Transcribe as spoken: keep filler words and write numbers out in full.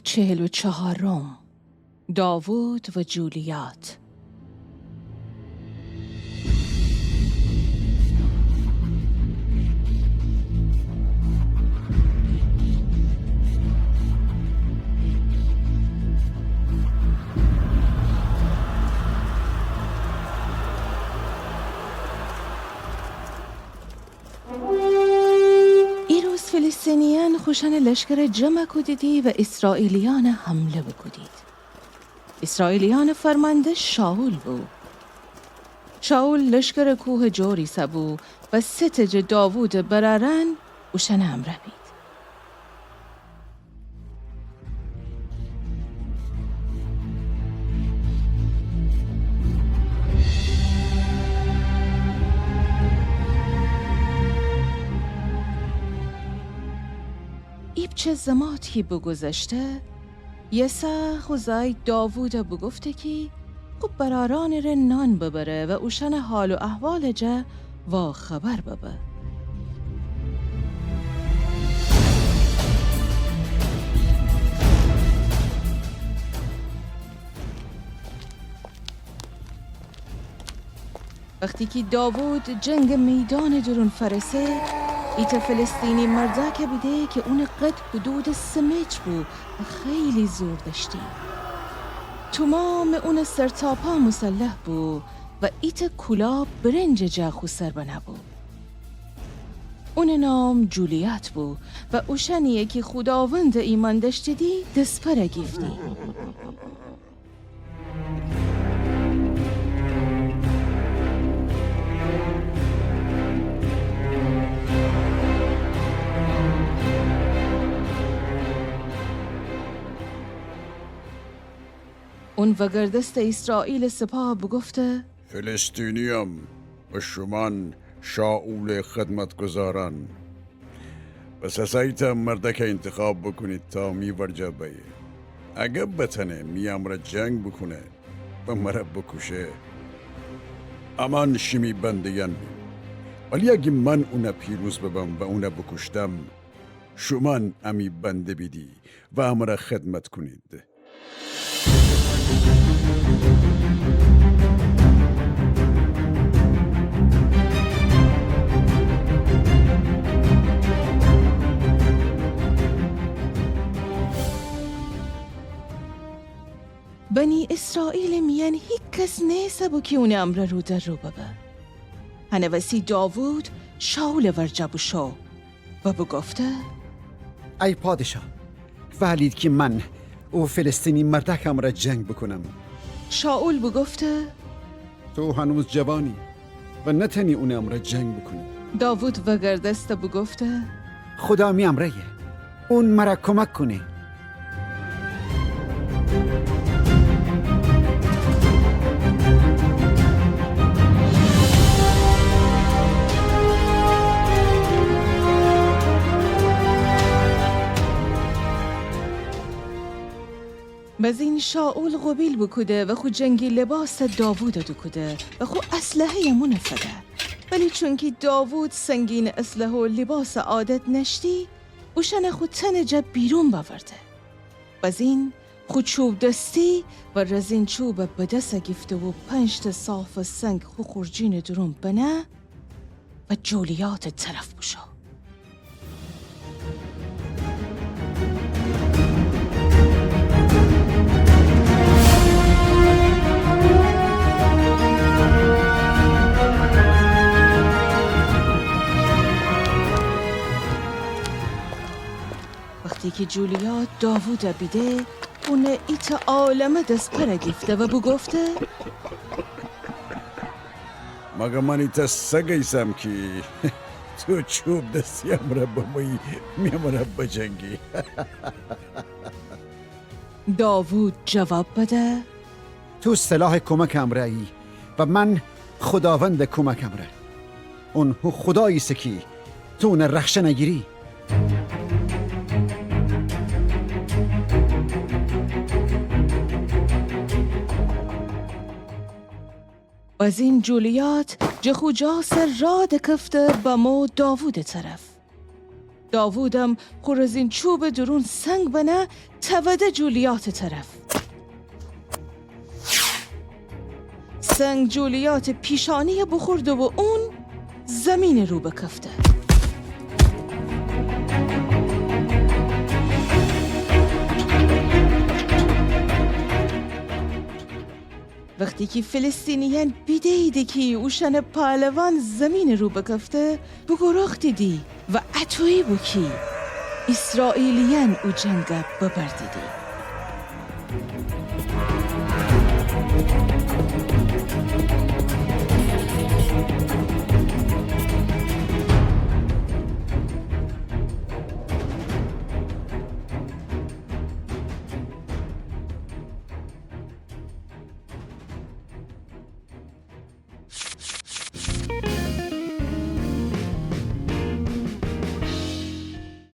چهل و چهارم. داوود و جولیات. ایروز فلسطینیأن خوشأنٚ لشکرَ جمع کودیدی و اسرائیلیأنَ حمله بوکودید. اسرائیلیأنٚ فرمانده شائول بو. شائول لشکرَ کوهٚ جور ایسه‌بو و سه تأ جٚه داوودٚ برأرأن اوشأنٚ امرأ بید. ایپچه زمات کی بوگوذشته، یسه خو زای داوودَ بوگفته کی خو برأرأنٚ ره نان ببره و اوشأنٚ حال و احوالٚ جا واخبر ببه. وختی کی داوود جنگٚ میدانٚ دورون فأرسه، ایتأ فلسطینی مردأکَ بیده کی اونٚ قد حدودٚ سه متر بو و خیلی زور دأشتی. تومامٚ اونٚ سر تا پا مسلح بو و ایتأ کولا برنجٚ جا خو سر بنه بو. اونٚ نام جولیات بو و اوشأنیی کی خوداوندَ ایمأن دأشتیدی دسپرَ گیفتی. اون وگردسته ایسرائیلٚ سپاه بوگفته: فلسطینییم و شومأن شائولٚ خدمتگذارأن. پس هسه ایتأ مردأکَ اینتخاب بوکونید تا می ورجه بأیه. اگر بتأنه می امرأ جنگ بوکونه و مرَ بوکوشه، امأن شیمی بنده‌یأن بیم. ولی اگه من اونَ پیروز ببم و اونَ بوکوشتم، شومأن امی بنده بیدی و امرَ خدمت کونید. بنی اسرائیلٚ میأن هیکس نیسه‌بو کی اونٚ امرأ رو در رو ببه. هنٚ وسی داوود شائولٚ ورجه بوشو و بوگفته: ای پادشاه، وهلید کی من او فلسطینی مردأکٚ امرأ جنگ بوکونم. شائول بوگفته: تو هنوز جوانی و نتأنی اونٚ امرأ جنگ بوکونی. داوود وگردسته بوگفته: خودا می امرأیه، اون مرَ کمک کونه. بزین شائول قوبیل بوکوده و خو جنگی لباسَ داوودَ دوکوده و خو اسلحه‌یم اونَ فده. ولی چونکی داوود سنگینٚ اسلحه و لباسَ عادت نأشتی، اوشأنَ خو تنٚ جا بیرون بأورده. بزین خو چوب دستی و رزین چوبَ به دس گیفته و پنج‌تأ صافٚ سنگ خو خورجینٚ دورون بنه و جولیاتٚ طرف بوشو. وختی کی جولیات داوودَ بیده، اونَ ایتأ عالمه دسپرَ گیفته و بوگفته: مگر من ایتأ سگ ایسم کی تو چوب دستی امرأ بمویی می امرأ بجنگی؟ داوود جواب بده: تو سلاحٚ کمکٚ امرأیی و من خوداوندٚ کمکٚ امرأ. اون هو خودا ایسه کی تو اونٚ رخشنَ گیری. بزین جولیات جٚه خو جا سر راه دکفته بمو داوودٚ طرف. داوودم خو رزین چوبٚ دورون سنگ بنه توده جولیاتٚ طرف. سنگ جولیاتٚ پیشانی‌یه بوخورده و اون زیمینٚ رو بکفته. وختی کی فلسطینیأن بیده‌ییدی کی اوشأنٚ پهلوان زیمینٚ رو بکفته، بوگوروختیدی و اطویی بو کی ایسرائیلیأن او جنگه ببردیدی.